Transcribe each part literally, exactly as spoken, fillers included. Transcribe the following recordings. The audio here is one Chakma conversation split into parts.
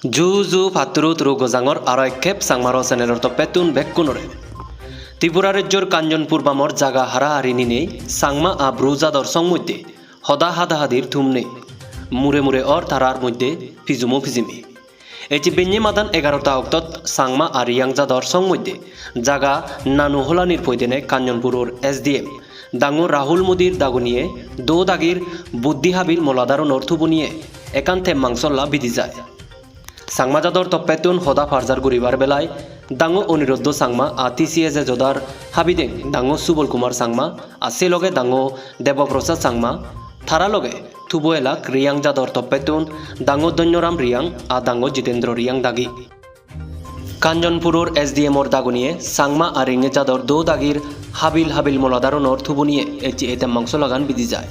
Ju ju patturu turu gojangor aro ekkep Changmaro channelor toppettun bekkunore. Tripura rejjor Kanchonpur bamor jaga harahari ninei Changma a Bru jador song moddhe hoda hadahadir thum nei. Mure mure or tarar moddhe pijumo pijimi. Ecche benne madan egarota oktot Changma a Riyang jador song moddhe jaga nanu holanir poidene Kanchonpuror S D M dangu Rahul Modir daguniye do dagir buddhi habil moladarunor thubuniye ekkan temmang solla bidi jai. Changma jador toppettun hoda parjar guribar belai dangu Aniruddho Changma a T C S A jodar habideng dangu Subol Kumar Changma a se loge dangu Deboprasad Changma, tara loge tubo elak Riyang jador toppettun dangu Dhonyoram Riyang a dangu Jitendra Riyang dagi. Kanchonpuror S D M or daguniye Changma a Ringe jador do dagir habil habil moladarunor thubuniye ecche ei temmang solagan bidi jai.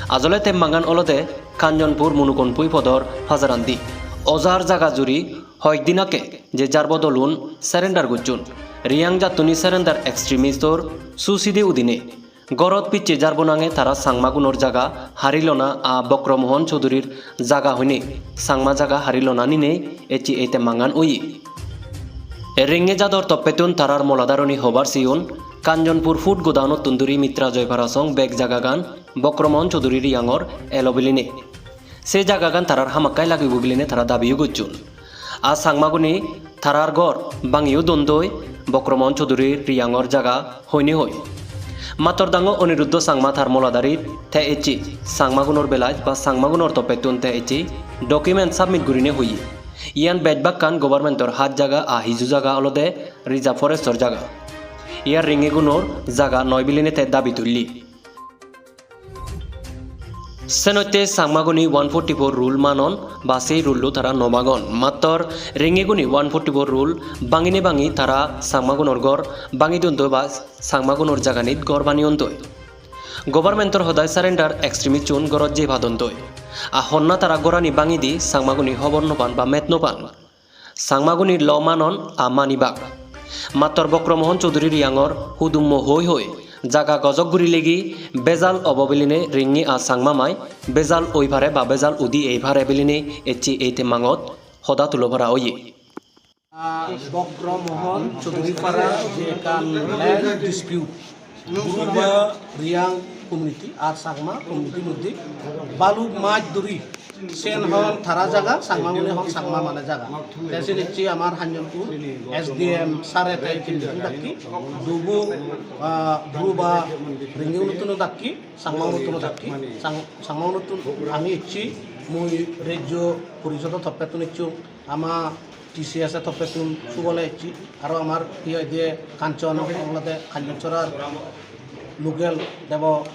Ajole temmangan olode Kanchonpur Munukonpui podor pajarandi. Ojar jaga juri hoyekdin akke je jarbodolun surrender gocchon. Riyang jattuni surrender extremist or suside udine gorot picche jarbo nange tara Changmagunor jaga harilona a Bokromohon Chowdhurir jaga hoine Changma jaga harilona ninei ecche ei temmangan oye. Ringe jador toppettun tarar moladaruni hobar siyon Kanchonpur food godown-ottun duri Mitra Joypara song bek jagagan Bokromohon Chowdhurir Riyangor elo biline. Se jagagan tarar hamakkai lagibo biline tara dabiyo gocchon. A Changmaguni tarar ghor bangiyo dondoi Bokromohon Chowdhurir Riyangor jaga hoine hoi. Mattor dangu Aniruddho Changma tar moladarit te ecche Changmagunor belaj ba Changmagunor toppettun te ecche document submit gurine hoye. Iyan bej bakkan government-or haj jaga a hiju jaga olode reserve forest-or jaga. Iyan Ringegunor jaga noi biline te dabi tulle. Senotte Changmaguni one forty-four rule manon ba sei rule-o tara no bangon. Mattor Ringeguni one forty-four rule bangine bangi tara Changmagunor ghor bangi dondoi ba Changmagunor jaganit ghor baneyontoi. Government-or hodai surrender extremist-un ghorot jei padontoi. A honna tara ghorani bangidi Changmaguni hobor no pan ba met no pan. Changmaguni lo manon a manibak. Mattor Bokromohon Chowdhurir Riyangor hudummo hoi hoi jaga gojok guri legi bejal obo biline Ringe a Changma mai bejal oi pare ba bejal udi ei pare biline ecche ei temmangot hoda tulo para oye. Ah, Bokromohon Chowdhurir para je ekkan land dispute, Bru ba Riyang community ar Changma community moddhe baluk maj duri, sen hon tara jaga, Changmagune hon Changma mane jaga. Te sen ecche amar Kanchonpur S D M sir-e te ecche meeting dakki, dubu, ah, Bru ba Ringegunottuno dakki, Changmagunottuno dakki, Chang-, Changmagunottun ami ecche, mui rejjo porisodo toppettun ecchong, ama T C S A toppettun Subole ecche, aro amar hi hoide Kanchon olode Kanchonsorar local Debo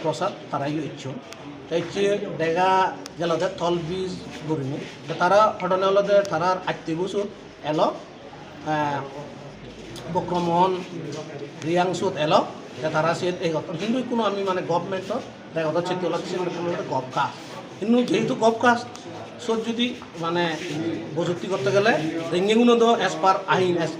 Prasad tarayo ecchon. Te ecche dega gelode tol bij gurinei. Te tara hodone olode tarar attibo sot elo, eh, Bokromohon Riyang sot elo. Te tara siyot ei gotton. Hintu ikkunu ami mane government-or Regodot setti olode siyen olode golf course. Hintu jehetu golf course, sot jodi mane bojotti gotte gele, Ringeguno do as per ain, as,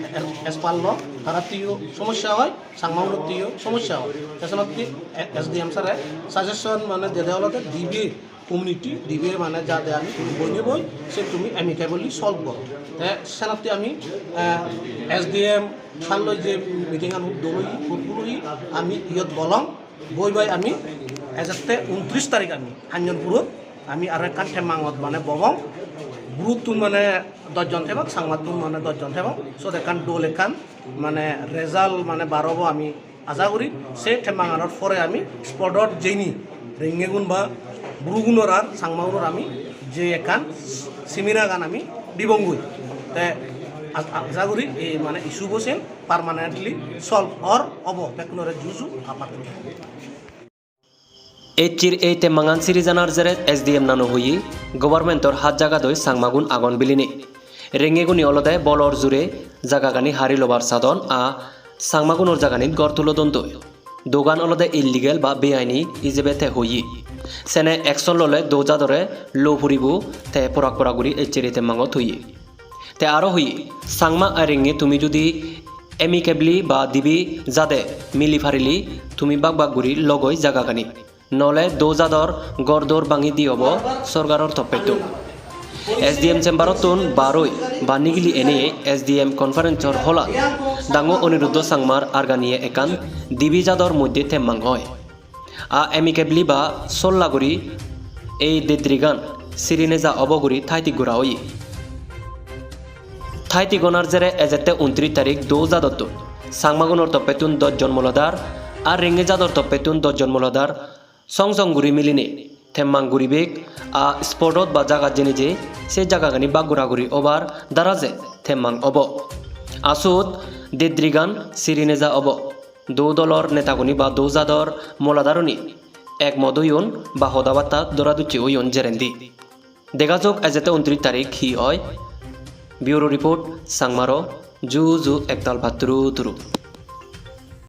as per law, taratteiyo somossa oi, Changmagunotteiyo somossa oi. Te senotte S D M sir-e suggestion mane dede olode dibe community, dibe mane jade ami boinei boi, se tumi amicably solve goro. Te senotte ami, eh, S D M sir loi je meeting an huddo loi, huddo loi ami iyot bolong, boi bai ami ejette untris tarik ami Kanchonpurot ami aro ekkan temmangot mane bobong. Bru-ttun mane dosh jon thebak, Changmattun mane dosh jon thebak. Sot ekkan dol ekkan mane result mane bar obo ami aja guri. Se temmanganor pore ami spot-ot jeinei Ringegun ba Bru-gunor ar Changmagunor ami je ekkan siminagan ami dibongoi. Te a-, aja guri ei mane issue-bo sen permanently solve or obo, bekkunore juju apat. Ecchir ei temmangan siri janar jeret S D M nano hoye government-or haj jagadoi Changmagun agon biline. Rengeguni olode bolor jure jagagani hari lobar sadon a Changmagunor jaganit gor tulodon doi. Dogan olode illegal ba beaini ijebe te hoye. Sene action lole do jadore lo puribo te porak porak guri ecchir ei temmangot hoye. Te aro hoye, Changma a Ringe tumi judi amicably ba dibe jade mili parile tumi bak bak guri logoi jagagani. Nole do jador gor dor bangi di obo sorkaror toppettun. S D M chamberottun baroi ba nigili ene S D M conference-or holat dangu Aniruddha Changmar arganiye ekkan dibi jador moddhe temmang oi. A amicably ba solla guri ei dedrigan siri neja obo guri thai thik gora oye. Thai thik onar jere ejette untris tarik do jadottun Changmagunor toppettun dosh jon moladar ar Ringe jador toppettun dosh jon moladar song song guri milinei temmang guribek, a spot-ot ba jagat jenei je se jagagani bak gura guri obar dara je temmang obo. A sot dedrigan siri neja obo. Do dolor netaguni ba do jador moladaruni ekmot oyon ba hoda batta dora ducche oyon jerendi. Dega jok ejette untris tarik hi oi. Bureau report, Changmaro ju ju ektal patturu turu.